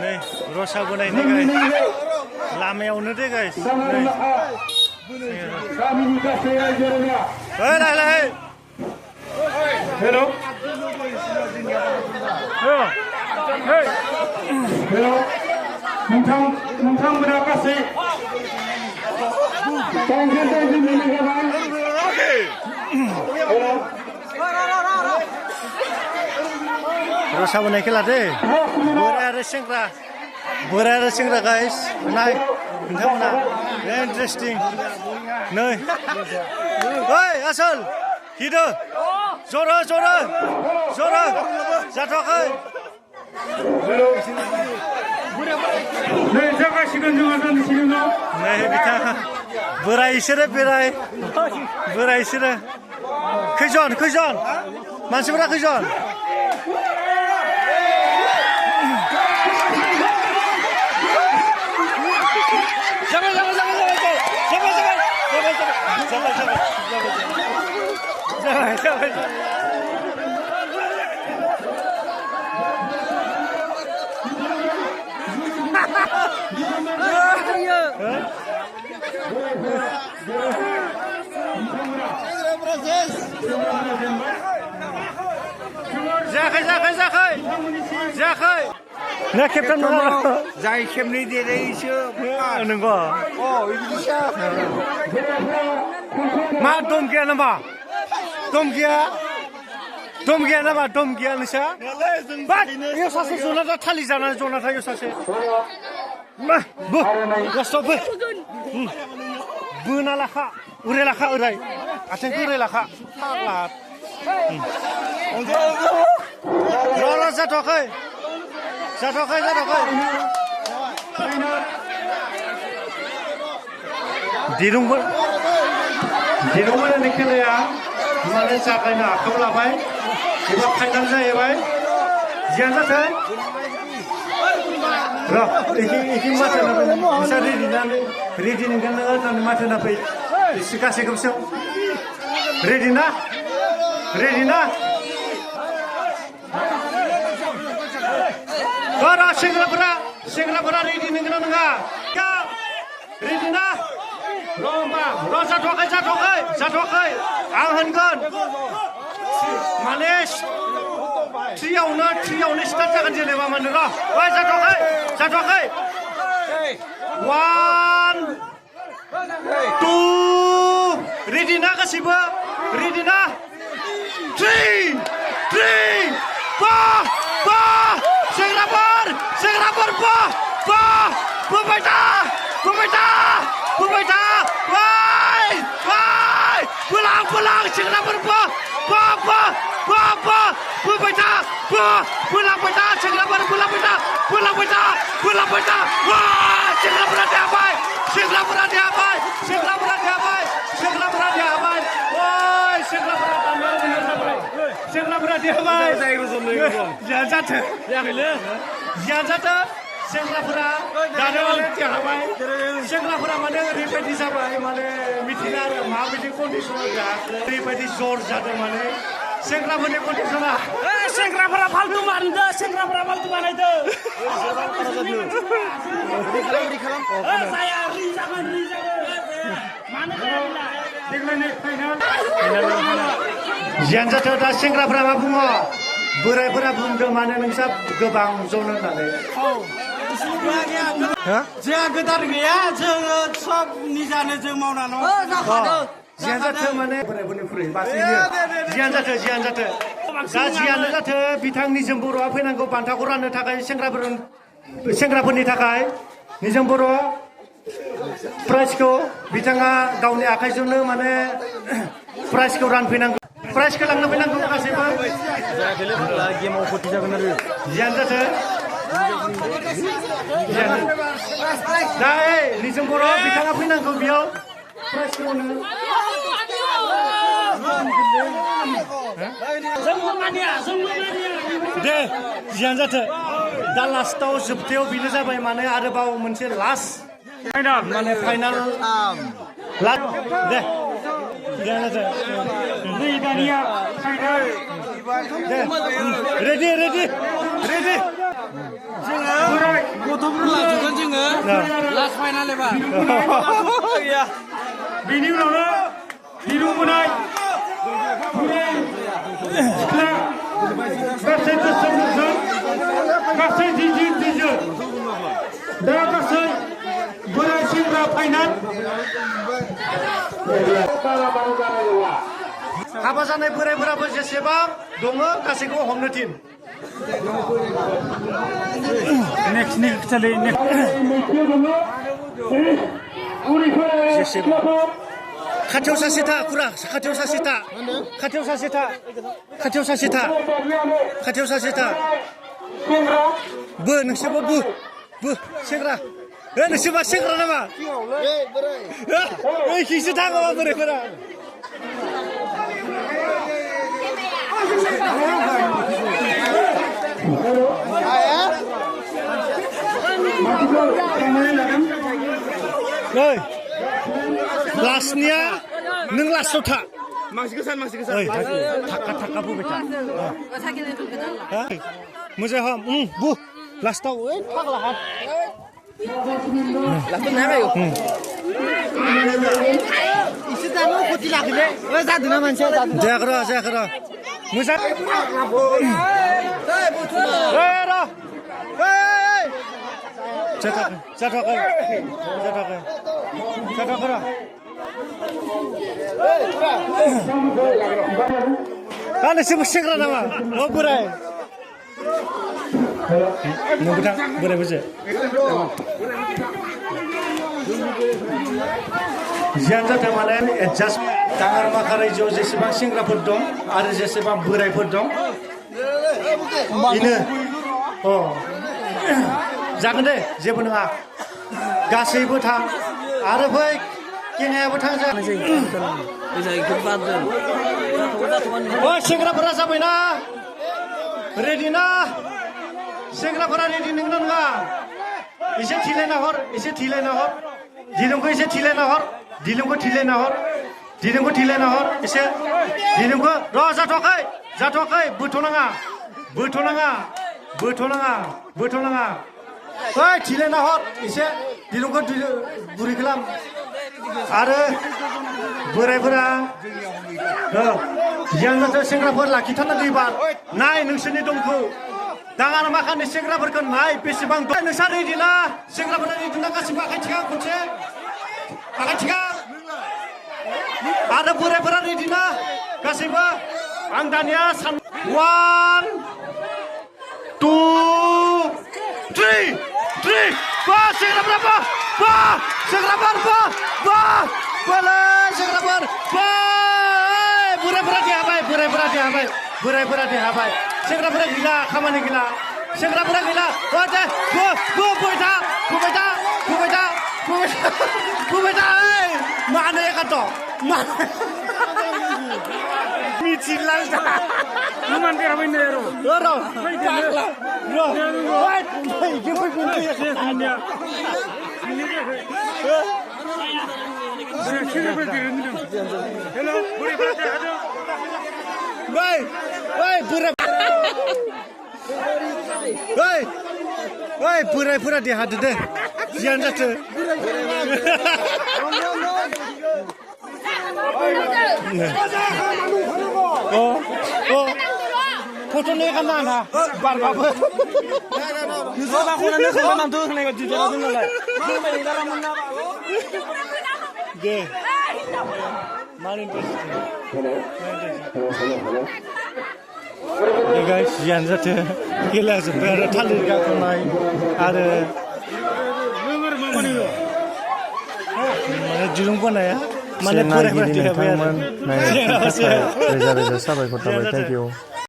नै रसा बोनायनि गाइस लामायावनो दे गाइस लाय हेलौ हेलौ नोंथांमोना गासै रसा बोनाय खेला दे बोराय आरो सेंग्रा गाइस नाय नोंथांमोना इन्टारेस्टिं नै ओइ आसोल हिदो जरा जाथ'वाखै नै जागासिगोन जोंहा जानोसै नै बिथाङा बोराय इसोरो बोराय इसोरो खैजन मानसिफोरा खैजन जाबाय जायाखै ना खेबथाम नङा जाय खेबनै देरैसो नंगौ बिदिसो मा दम गैया नामा दम गैया नामा दम गैया नोंसा इयाव सासे जना दा थालि जानानै जना थायो सासे बोना लाखा उराय लाखा ओरै आथिंखौ ओरै लाखा फाग्ला र' जाथ'वाखै दिरुंबोनायनि खेलाया माने जागायनो आखायाव लाबाय एबा फाइनाल जाहैबाय जियानो जाथों र' एखे माथो नाफै नोंसा रेडि नोंगोन नोङो होननानै माथो नाफै एसे गासैखौबो सों रेडि ना र' सेंग्राफोरा रेडि नोंगोन नङा रेडि ना र' जाथ'वाखै आं होनगोन माने थ्रियावनो स्टार्ट जागोन जेनेबा माने र' जाथ'वाखै 1 2 रेडि ना गासैबो रेडि ना 3 बा सेंग्राफोर बोबाय था बोलां सेंग्राफोर बोबाय था बोलांबाय था सेंग्राफोर बोलांबाय था सेंग्राफोरा देहाबाय सेंग्राफोरा देहाबाय सेंग्राफोरा दानो माने देरहाबाय सेंग्राफोरा माने ओरैबायदि जाबाय माने मिथिला आरो माबायदि कन्डिसनाव ओरैबायदि जर जादों माने सेंग्राफोरनि कन्डिसना सेंग्राफोरा फाल्तु बानायदो जियानो जाथों दा सेंग्राफोरा मा बुङो बोरायफोरा बुंदों माने नोंसा गोबां जन होननानै जोंहा गोदान गैया जोङो सब निजानो जों मावनानै जियानो जाथों माने बोरायफोरनिख्रुइ बांसिन जियानो जाथों दा जियानो जाथों बिथां निजोम बर'आ फैनांगौ बान्थाखौ राननो थाखाय सेंग्राफोरनि थाखाय निजोम बर' प्राइजखौ बिथाङा गावनि आखाइजोंनो माने प्राइजखौ रानफैनांगौ प्राइजखौ लांनो फैनांगौ गासैबो गेमाव फथि जागोन आरो जियानो जाथों दा निजोम बर' बिथाङा फैनांगौ बेयाव दे जियानो जाथों दा लास्टाव जोबथायाव बेनो जाबाय माने आरोबाव मोनसे लास्ट माने फाइनाल दे जियानो जाथों दानिया दे रेडि रेडि रेडि जोङो गथ'फोर लाजोबगोन जोङो लास्ट फाइनाल एबार बेनि उनावनो दिरुं बोनाय बुरै सिख्ला गासै गोसोम गोसोम गासै दिजों दा गासै बोराय सेंग्रा फाइनाल हाबा जानाय बोराइफोराबो जेसेबां दङ गासैखौबो हमनो थिन खाथियाव सासे था खुरा खाथियाव सासे था खाथियाव सासे था खाथियाव सासे था खाथियाव सासे था बो नोंसोरबो बो सेंग्रा नोंसोरबा सेंग्रा नामा एखिसो थाङो बोराइफोरा नै लास्टनिया नों लास्टआव था थाखा थाखा बुबाय था मोजां हम बु लास्टआव ओइ फाग्ला हात जायाखै र' मोजां जाथ'वाखै र' नोंसोरबो सेंग्रा नामा बोराय नोंबो थां बोरायबोसो जियानो जाथों माने एडजास्ट दाङार माखा रायजोआव जेसेबां सेंग्राफोर दं आरो जेसेबां बोरायफोर दं बेनो जागोन दे जेबो नङा गासैबो थां आरो फै केङायाबो थां सेंग्राफोरा जाबायना रेडि ना सेंग्राफोरा रेडि नोंना नङा एसे थिलायना हर दिरुंखौ एसे थिलायना हर दिरुंखौ थिलायना हर एसे दिरुंखौ र' जाथ'वाखै बोथ'नाङा ओइ थिलायना हर एसे दिरुंखौ गुरै खालाम आरो बोरायफोरा जियानो जाथों सेंग्राफोर लाखिथारनांगौ एबार नाय नोंसोरनि दमखौ दाङार माखानि सेंग्राफोरखौ नाय बेसेबां दं नोंसा रेडि ना सेंग्राफोरा रेडि ना गासिबो आखाइ थिखां खनसे आखाइ थिखां आरो बोरायफोरा रेडि ना गासैबो आं दानिया 1 2 3 बा सेंग्राफोरा बा सेंग्राफोर बा बोरायफोरा देहाबाय सेंग्राफोरा गैला खामानि गैला सेंग्राफोरा गैला बुबाय था मानो एखाथ' मिथिला नुमान देहाबायनो बोरायफोरा देहादो दे जियानो जाथों फट'नि गाना ना बारबाबो दे गाइस जियानो जाथों खेला जोब्बाय आरो थालिर गाखोनाय आरो माने दिरुं बोनाया माने रोजा रोजा साबायखर थाबाय थेंक इउ